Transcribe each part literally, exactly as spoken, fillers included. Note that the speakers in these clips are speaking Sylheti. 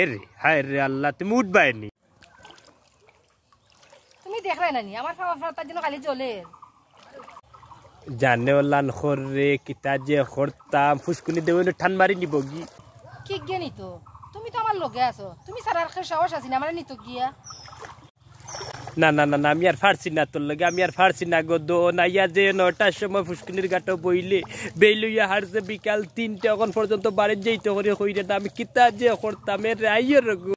এ রে, হায় রে আল্লাহ, তুমি উঠবায় নি? তুমি দেখরায় না নি, আমার ফাও ফাও তার জন্য খালি জ্বলের। জানে ওলান খর রে, কিতা যে করতাম, ফুসকুনি দেওয়ানো টান মারি নিবগি। কি গিয়া নিতো? তুমি তো আমার লগে আছো, তুমি ছাড়া আর কেউ সাহস আছে না আমার নিতো গিয়া। না, না, না, না, আমি আর পারছি না তোর লগে, আমি আর পারছি না গো। দো নাইয়া যে নয়টার সময় ফুসকুনির ঘাটো বইলে, বেইল অইয়া হারছে বিকাল তিনটা, অখন পর্যন্ত বাড়িত যাইতে করি কইরে না, আমি কিতা যে করতাম। এ রে, আইও রে গো।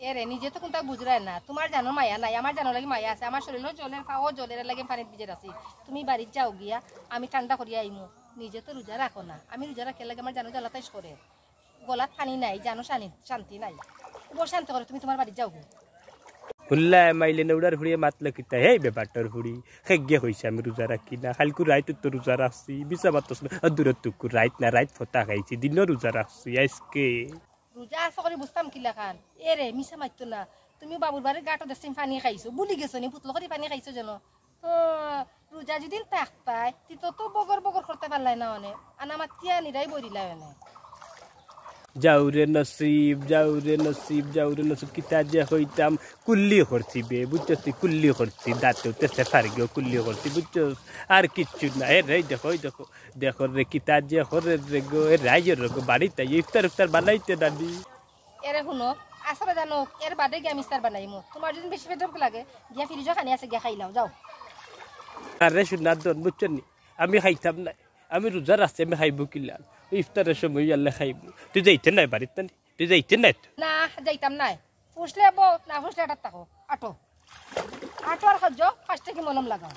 এ রে, নিজে তো কুনতা বুঝরায় না, তুমার জানো মায়া নাই, আমার জানো লাগি মায়া আছে, আমার শরীরও জ্বলের, ফাও জ্বলের, এর লাগি পানিত ভিজে আছি। তুমি বাড়িত যাও গিয়া, আমি ঠান্ডা করিয়া আইমু। নিজে তো রোজা রাখো না, আমি রোজা রাখিয়া লাগি আমার জানো জ্বালাতাইশ করে। গলাত পানি নাই, জানো শানি-, শান্তি নাই। বউ শান্তি করে, তুমি তুমার বাড়িত যাও গো। হুল্লা মাইলে নেউড়ার ফুড়িয়ে মাতলো কিতা, হেই বেবাটর ফুড়ি, খেগিয়ে কইছে আমি রোজা রাখি না, কাইলকু রাইত তো রোজা রাখছি, মিছা মাতস না, দূরত তুকু রাইত না, রাইত ফতা খাইছি, দিনও রোজা রাখছি, আইজকে। রোজা আছে করি বুঝতাম কিলাখান? এ রে, মিছা মাততো না, তুমি বাবুর বাড়ির ঘাটো দেখছি পানি খাইছো, ভুলি গেছো নি, পুতলো করি পানি খাইছো যেন। ও, রোজা যেদিন থাকতায়, তি তো, তো বগর বগর করতে পারলাই না অনে। আনা মাতিয়া নিরাই বরিলাই অনে। যাও রে নসিব, যাও রে নসিব, যাও রে নসিব, কিতা যে কইতাম, কুল্লি করছি বে, বুঝছস তুই, কুল্লি করছি, দাঁতে উঠতেছে ফারগিও কুল্লি করছি, বুঝছস? আর কিচ্ছু না। এ রে, দেখো, ওই দেখো, দেখো রে, কিতা যে করে রে গো, এ রাইজের রে গো, বাড়িতে ইফতার উফতার বানাইতে নানি। এরে হুনো, আসরে জানো, এর বাদে গিয়া আমি ইফতার বানাইমু। তুমার যদি বেশি পেট ভুক লাগে, গিয়া ফ্রিজো খানি আছে, গিয়া খাইলাও, যাও। আরে সোনার ধন, বুঝছো নি? আমি খাইতাম না, আমি রোজা রাখছি, আমি খাইবো কিলা? ইফতারের সময় আল্লাহ খাইবো। তুই যাইতে নাই বাড়িত নানি? তুই যাইতে নাই তো? না, যাইতাম নাই। ফুসলে বউ, না ফুসলে আটাত থাকো। আটো। আটো আর খজ্জ, পাঁচ টাকি মলম লাগাও।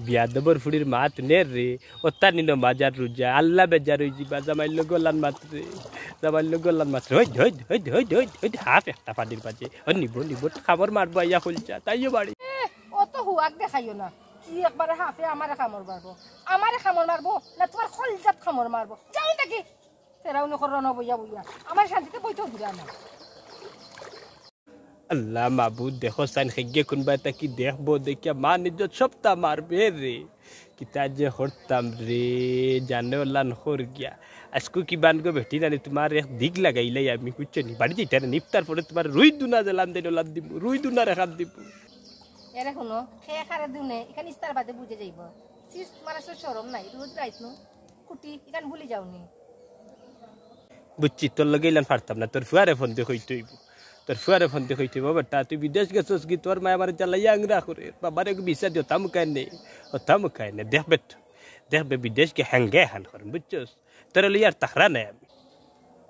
বিয়াদবর ফুড়ির মাত নে রে, ও তানি নমাজ আর রোজা, আল্লাহ বেজার অই যিবা, জামাইর লগে ওলান মাত রে, জামাইর লগে ওলান মাত রে, হইদ, হইদ, হইদ, হইদ, হইদ, হইদ, হাফ একটা পানির মাঝে, ও নিব, নিব, কামড় মারবো আইয়া কইলজা, তাইও বাড়ি। এ, অত হুয়াক দেখাইও না, কি একবারে হাফে আমারে কামড় মারবো, আমারে কামড় মারবো, না তুমার কইলজাত কামড় মারবো, যাও থাকি। ফেরাউনে করো না বইয়া বইয়া, আমার শান্তিতে বইতেও দিরা না। আল্লাহ মাবুদ, দেখো চাইন খেগিয়ে কুনবায় থাকি দেখবো, দেখিয়া মান ইজ্জত সবতা মারবে রে। কিতা যে করতাম রে, জানে ওলান কর গিয়া। আজকু কি বানগো বেটি নানি, তুমার এক দিক লাগাইলাই আমি, বুঝছো নি? বাড়ি যাইতে না, ইফতার পরে তুমার রুই দুনা জ্বালান দেন ওলান দিমু, রুই দুনার এখান দিমু। এরে হুনো, খে খারে দুনে, ইখান ইফতার বাদে বুঝে যাইবো। সিস, তুমার আসলে শরম নাই, রোজ রাইত নু কুটি, ইখান ভুলি যাও নি। বুঝছি, তোর লগে ইলান পারতাম না, তোর ফুয়ারে ফোন দি কইতে অইবো, তোর ফুয়ারে ফোন দি কইতে অইবো, বেটা, তুই বিদেশ গেছস কি, তোর মায় আমারে জ্বালাইয়া আংরা করে, বাবারে গো বিচার দিও, তামুকায় নে, ও তামুকায় নে, দেখবে তো, দেখবে বিদেশ গিয়া হেঙ্গে হান করেন, বুঝছস? তোরে লইয়া আর তাকরা নাই আমি।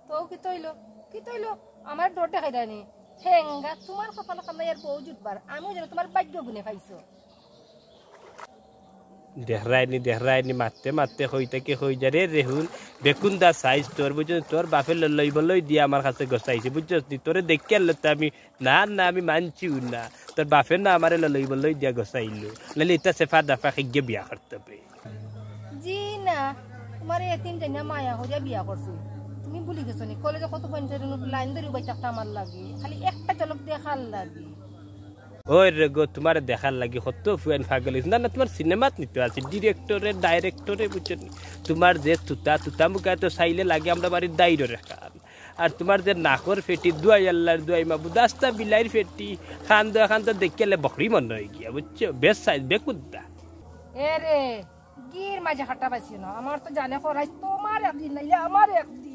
তো কিতা অইলো? কিতা অইলো? আমার ডর দেখাই দেয়নি। হেঙ্গা, তুমার কপালো কামড়াইয়ার বউ জুটবার। আমিও যেন তুমার ভাগ্য গুনে পাইছো। দেখরায়নি, দেখরায়নি, মাততে মাততে কই থাকি কই যা রে রেহুন, বেকুন্দা সাইজ তোর, বুঝছস? তোর বাপে ললই বলই দিয়া আমার কাছে গছাইছে, বুঝছস নি? তোরে দেখিয়া লইতে আমি, না, না, আমি মানছিউ না। তোর বাপে না আমারে ললই বলই দিয়া গছাইলো, নাইলে ইতা সেফা দাফা খেগিয়ে বিয়া করতে অইবো। জি না, তুমারে এতিম জানিয়া মায়া করিয়া বিয়া করছি। তুমি ভুলি গেছো নি? কলেজো কত পঞ্চায়েত লাইন ধরি উবাই থাকতা আমার লাগি, খালি একটা ঝলক দেখার লাগি। ওই রে গো, তুমারে দেখার লাগি কত ফুয়াইন পাগল অইছে। না, না, তুমার সিনেমাত নিতো আছে, ডিরেক্টরে, ডাইরেক্টরে, বুঝছো নি? তুমার যে তুতা, তুতা মুখা তো চাইলে লাগে আমরার বাড়ির দাইরর এখান। আর তুমার যে নাকর ফেটি, দুয়াই আল্লার দুয়াই মাবুদ, আস্তা বিলাইর ফেটি, খান দোয়া খান তো দেখিয়ালে বকরি মনে অই গিয়া, বুঝছো? বেশ সাইজ, বেকুদ্দা। এ রে, গির মাঝে খাট্টা পাইছি না, আমার তো জানে খরাইছ, তুমার একদিন নাইলে আমার একদিন।